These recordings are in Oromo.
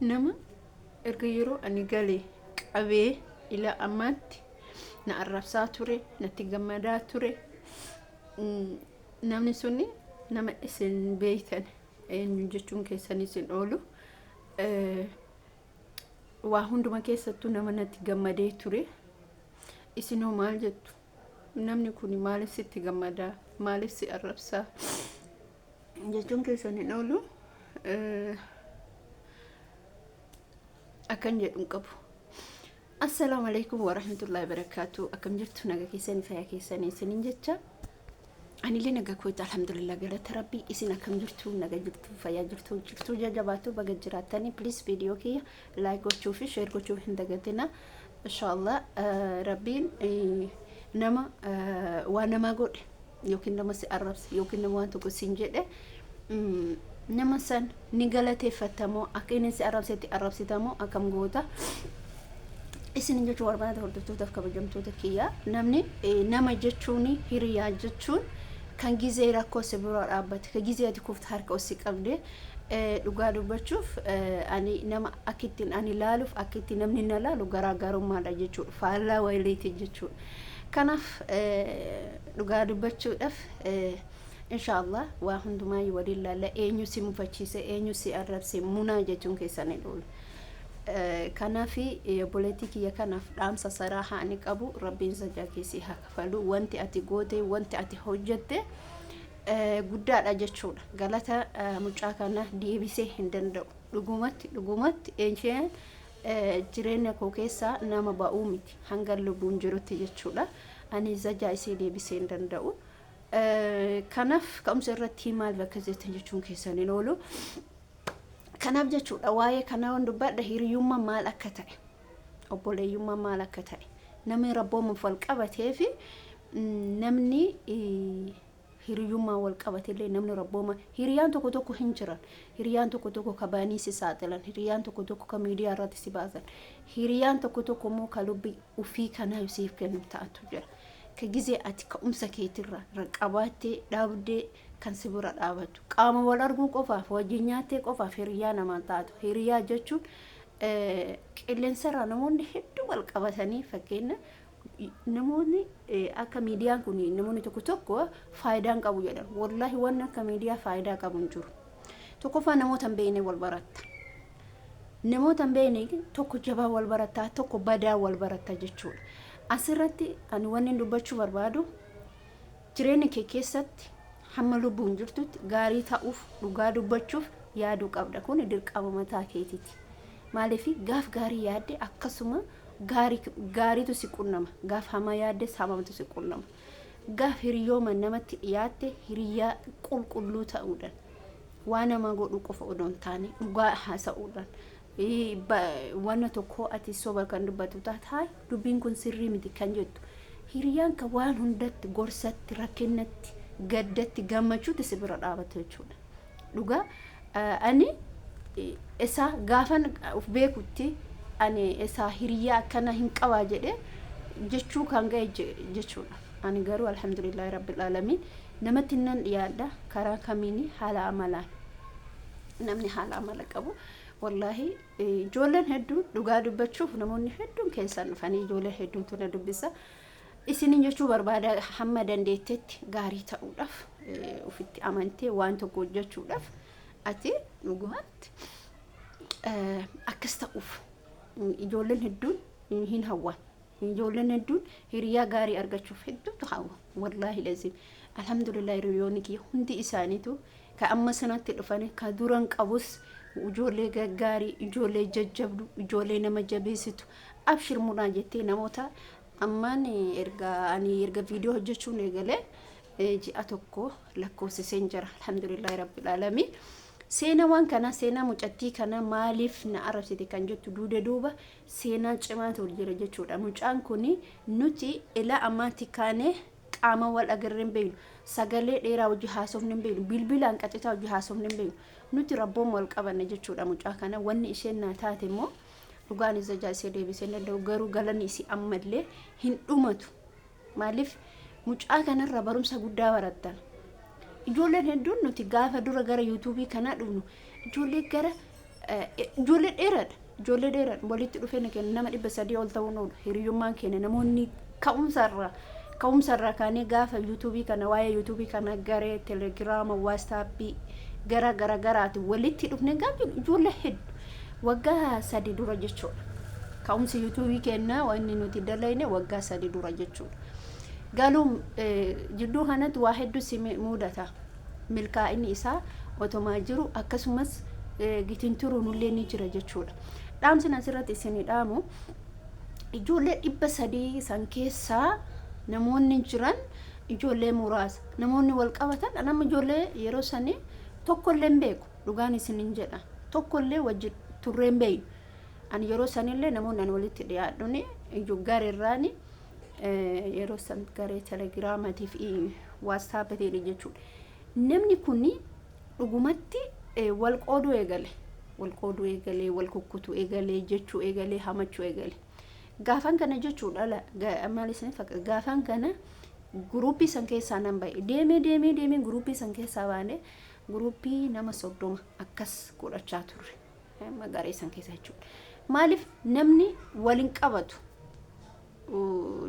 Nama erga yeroo ani gale qabee ila ammaatti na arrabsaa ture, natti gammadaa ture. Namni suni nama isin beektan eenyu jechuun keessan isin oolu. Waa hunduma keessattuu nama natti gammadee ture. Isinoo maal jettu? Namni kun maaliif sitti gammadaa? Maaliif si arrabsaa? Jechuun keessan hin oolu. Akkan jedhu hin qabu. Assalaamu alaikum warahmatullahi wabarakaatu. Akkam jirtu naga keessanii fayyaa keessanii isiniin jecha. Anillee naga kooti alhamdulillah galata rabbii isin akkam jirtu naga jirtu fayyaa jirtu jirtu jajabaatu baga jiraattanii please viidiyoo kiyya like gochuu fi share gochuu hin dagatina. Inshallah rabbiin nama waa namaa godhe yookiin nama si arrabse yookiin nama waan tokko siin jedhe nama san ni galateeffattamoo akka inni si arrabsetti arrabsitamoo akkam goota isin jechuu barbaada hordoftootaaf kabajamtoota kiyya namni nama jechuun hiriyaa jechuun kan gizee rakkoo si bira dhaabbate kan gizee ati kufte harka si qabde dhugaa dubbachuuf ani nama akka ittiin ani laaluuf akka ittiin namni na laalu garaagarummaadha jechuudha faallaa wayiliiti jechuudha. Kanaaf dhugaa dubbachuudhaaf inshaallah waa hundumaa waliin laalla eenyu si mufachiise eenyu si arrabse munaa jechuun keessan hin oolu. Kanaaf obboleettii kiyya kanaaf dhaamsa saraahaa ani qabu rabbiin sajaa keessi haa kafalu wanti ati goote wanti ati hojjette guddaadha jechuudha. Galata mucaa kana deebisee hin danda'u. Dhugumatti dhugumatti isheen jireenya koo keessaa nama ba'uu miti hanga lubbuun jirutti jechuudha. Ani zajaa isii deebisee hin danda'u. Kanaaf ka'umsa irratti maal bakka jettan jechuun keessan hin oolu. Kanaaf jechuudha waa'ee kanaa waan dubbadha hiriyummaa maal akka ta'e obboleeyyummaa maal akka ta'e namni rabboomuuf wal qabatee fi namni hiriyummaa wal qabateillee namni rabbooma hiriyaan tokko tokko hin jiran hiriyaan tokko tokko ka baanii si saaxilan hiriyaan tokko tokko ka miidiyaa irratti si baasan hiriyaan tokko tokko immoo ka lubbi ufii kanaa siif kennu ta'atu jira ka gizee ati ka'umsa keetirra qabaattee dhaabdee kan si bira dhaabatu qaama wal arguu qofaaf wajjin nyaattee qofaaf hiriyaa namaan taatu hiriyaa jechuun qilleensarraa namoonni hedduu wal qabatanii fakkeenya namoonni akka miidiyaan kun namoonni tokko tokko faayidaan qabu jedhan wallaahi wanni akka miidiyaa faayidaa qabu hin jiru. Tokkoffaa namoota hin beekne wal baratta. Namoota hin beekne tokko jabaa wal baratta tokko badaa wal baratta jechuudha. Asirratti ani wanni dubbachuu barbaadu jireenya kee keessatti hamma lubbuun jirtutti gaarii ta'uuf dhugaa dubbachuuf yaaduu qabda kun dirqama mataa keetiiti. Maaliif gaaf gaarii yaadde akkasuma gaariitu si qunnama gaaf hamaa yaaddes hamaatu si qunnama gaaf hiriyooma namatti dhiyaatte hiriyaa qulqulluu ta'uudhaan waa nama godhuu qofa odoo hin taane dhugaa haasa'uudhaan wanna tokko ati soba kan dubbatu taate dubbiin kun sirrii miti kan jettu hiriyaan kan waan hundatti gorsatti rakkinatti gaddatti gammachuutti si bira dhaabatu jechuudha. Dhugaa ani isaa gaafan of beekutti ani isaa hiriyaa akkana hin qabaa jedhe jechuu kan ga'e jechuudha. Ani garuu alhamdulillahi rabbil aalamiin namatti nan dhiyaadha karaa kamiini haala amalaan namni haala amala qabu wallaahi ijoolleen hedduun dhugaa dubbachuuf namoonni hedduun keessaan dhufanii ijoollee hedduutu na dubbisa. Isinin jechuu barbaada hamma dandeettetti gaarii ta'uudhaaf ofitti amantee waan tokko hojjechuudhaaf ati dhugumatti akkas ta'uuf ijoolleen hedduun hin hawwan. Ijoolleen hedduun hiriyaa gaarii argachuuf hedduutu hawwa. Wallaahi lazim. Alhamdulillah hiriyoonni kiyya hundi isaaniitu ka amma sanatti dhufanii ka duran qabus ijoollee gaggaarii, ijoollee jajjabdu, ijoollee nama jabeessitu abshir munaa jettee namoota ammaan erga ani erga viidiyoo hojjechuun eegalee ji'a tokko lakkoofsiseen jira. Alhamdulillahi rabbil aalamiin. Seenaa waan kanaa seenaa mucattii kana maaliif na arrabsite kan jettu duuda duuba seenaa cimaatu jira jechuudha. Mucaan kun nuti ilaa ammaatti kaanee qaama wal agarree hin beeknu. Sagalee dheeraa hojii haasofne hin beeknu. Bilbilaan qaxitaa hojii haasofne hin beeknu. Nuti rabboon wal qabanne jechuudha mucaa kana. Wanni isheen naa taate immoo dhugaan isa ishee deebisee hin danda'u garuu galanni isii ammallee hin dhumatu. Maaliif mucaa kanarraa barumsa guddaa barattan. Ijoolleen hedduun nuti gaafa dura gara yuutuubii kanaa dhufnu ijoollee gara Ijoollee dheeraadha. Ijoollee dheeraadha. Walitti dhufeenya keenya nama 300 ol ta'uun oolu. Hiriyyummaan keenya namoonni ka'umsarraa kaanee gaafa yuutuubii kana, waa'ee yuutuubii kana garee telegiraama, waastaappii gara gara garaati walitti dhufne gaafa ijoollee hedduu waggaa 3 dura jechuudha. Ka'umsi yuutuubii keenyaa wanni nuti dalayne waggaa 3 dura jechuudha. Garuu jidduu kanatti waa hedduu si mudata. Milkaa'inni isaa otomaa jiru akkasumas gitinturuun illee ni jira jechuudha. Dhaamsi asirratti isinii dhaamu, ijoollee 300 san keessaa namoonni jiran ijoollee muraasa. Namoonni wal qabatan nama ijoollee yeroo sanii tokkollee hin beeku. Dhugaan isiniin jedha. Tokkollee wajji turree hin beeknu. Ani yeroo sanillee namoonni ani walitti dhiyaadhuun gareerraani yeroo san garee telegiraamaatiif waastaappii jechuudha. Namni kun dhugumatti wal qooduu eegale. Wal qooduu eegalee, wal kukkutuu eegalee, jechuu eegalee, hamachuu eegale. Gaafan kana jechuudha, maal isin fakkaata, gaafan kana guruupii san keessaa nan ba'e. Deemee deemee deemee guruupii san keessaa baanee guruupii nama 30 akkas godhachaa turre. Garee san keessa jechuudha. Maaliif namni waliin qabatu,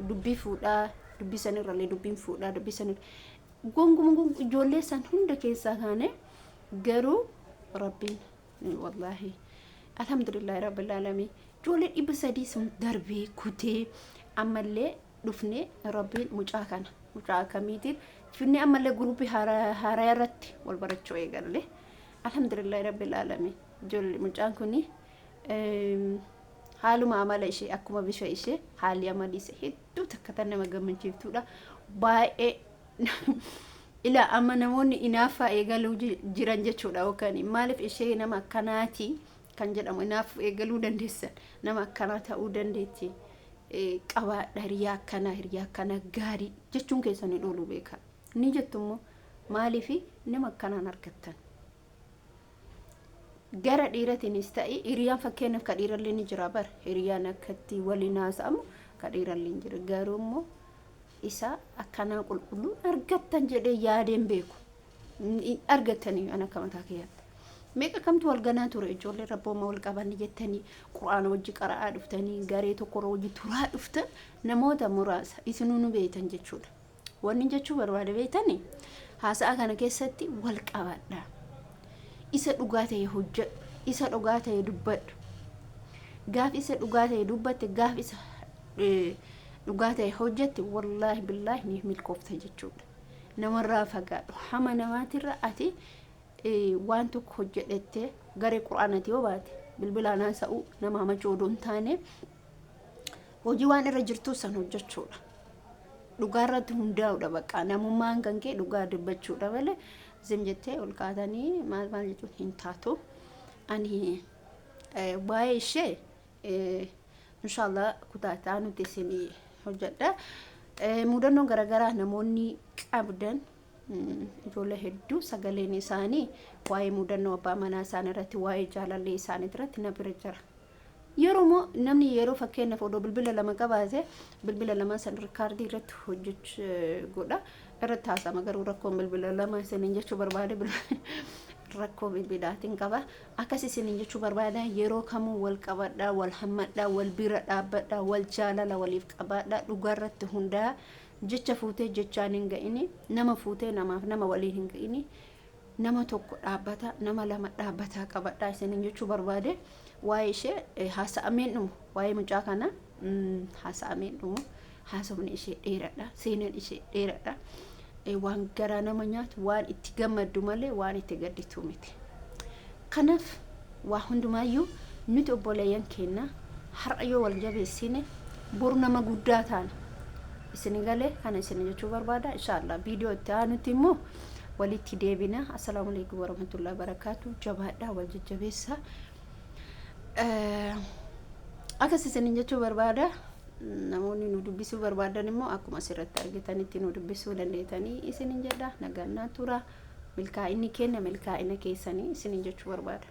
dubbii fuudhaa, dubbii sanirrallee dubbiin fuudhaa, dubbii sanirra gonguma ijoollee san hunda keessaa kaane. Garuu Rabbiin, wallaahi, alhamdulillahi rabbil aalamiin, ijoollee 300 sun darbee kutee ammallee dhufnee Rabbiin mucaa kana mucaa akkamiitiin finne, ammallee guruupii haaraa irratti wal barachuu eegalle. Alhamdulillahi rabbil aalamiin. Ijoollee mucaan kuni haaluma amala ishee, akkuma bifa ishee, haalli amalli ishee hedduu takka tan nama gammachiiftuudha baay'ee. Ila amma namoonni inaaffaa eegaluu jiran jechuudha, yookaan maaliif ishee nama akkanaati kan jedhamu inaaf eegaluu dandeessan. Nama akkanaa ta'uu dandeetti qabaadha, hiriyaa akkanaa, hiriyaa akkanaa gaarii jechuun keessan hin oolu, beekaa ni jettu immoo. Maaliif nama akkanaan argattan? Gara dhiiratiinis ta'e hiriyaan, fakkeenyaaf ka dhiirallee ni jira bara, hiriyaan akkatti waliin haasa'amu ka dhiirallee ni jira. Garuu immoo isa akkanaa qulqulluun argattan jedhee yaadeen beeku argattanii. An akka mataa kiyyaatti meeqa kamtu wal ganaa ture, ijoollee rabbooma wal qabanne jettanii quraana wajji qara'aa dhuftanii, garee tokkorra wajji turaa dhuftan, namoota muraasa isinuu nu beeytan jechuudha. Wanni jechuu barbaade beeytanii, haasa'a kana keessatti wal qabadha. Isa dhugaa ta'e hojjedhu, isa dhugaa ta'e dubbadhu. Gaaf isa dhugaa ta'e dubbatte, gaaf isa dhugaa ta'e hojjette, wallaahi billaahi ni milkoofta jechuudha. Namarraa fagaadhu. Hama namaatirra ati waan tokko hojjedhette, garee quraanati yoo baate, bilbilaan haasa'uu, nama hamachuu odoo hin taane, hojii waan irra jirtu san hojjechuudha. Dhugaa irratti hundaa'uudha bakka namummaan kan kee dhugaa dubbachuudha malee zim jettee ol kaatanii maal maal jechuun hin taatu. Ani waa'ee ishee inshaallah kutaa itti aanutti isin hojjedha. Mudannoo garaagaraa namoonni qabdan, ijoollee hedduu sagaleen isaanii waa'ee mudannoo abbaa manaa isaanii irratti, waa'ee jaalallee isaanii irratti na bira jira. Yeroo immoo namni yeroo fakkeenyaaf odoo bilbila lama qabaate, bilbila lama san rikaardii irratti hojjechuu godha, irratti haasama. Garuu rakkoon bilbila lama isiniin jechuu barbaade, rakkoo bilbilaatiin qaba. Akkas isiniin jechuu barbaada: yeroo kamuu wal qabadhaa, wal hammadhaa, wal bira dhaabbadhaa, wal jaalala waliif qabaadhaa, dhugaarratti hundaa. Jecha fuutee jechaan hin ga'ini, nama fuutee namaaf nama waliin hin ga'ini. Nama tokko dhaabbata, nama lama dhaabbataa qabadhaa isiniin jechuu barbaade. Waa'ee ishee haasa'ameen dhumu, waa'ee mucaa kana haasa'ameen dhumu. Haasofni ishee dheeradha, seenaan ishee dheeradha. Waan garaa nama nyaatu, waan itti gammaddu malee waan itti gadditu miti. Kanaaf waa hundumaayyuu nuti obboleeyyan keenya har'a yoo wal jabeessine, boru nama guddaa taana. Isin galee kana isin jechuu barbaada. Inshaallah viidiyoo itti aanutti immoo walitti deebina. Assalaamu alaikum warahmatullahi wabarakaatu. Jabaadhaa, wal jajjabeessaa. Akkas isinin jechuu barbaada. Namoonni nu dubbisuu barbaadan immoo akkuma asirratti argitanitti nu dubbisuu dandeetanii isinin jedha. Nagaan naa tura. Milkaa'inni kenna milkaa'ina keessanii isinin jechuu barbaada.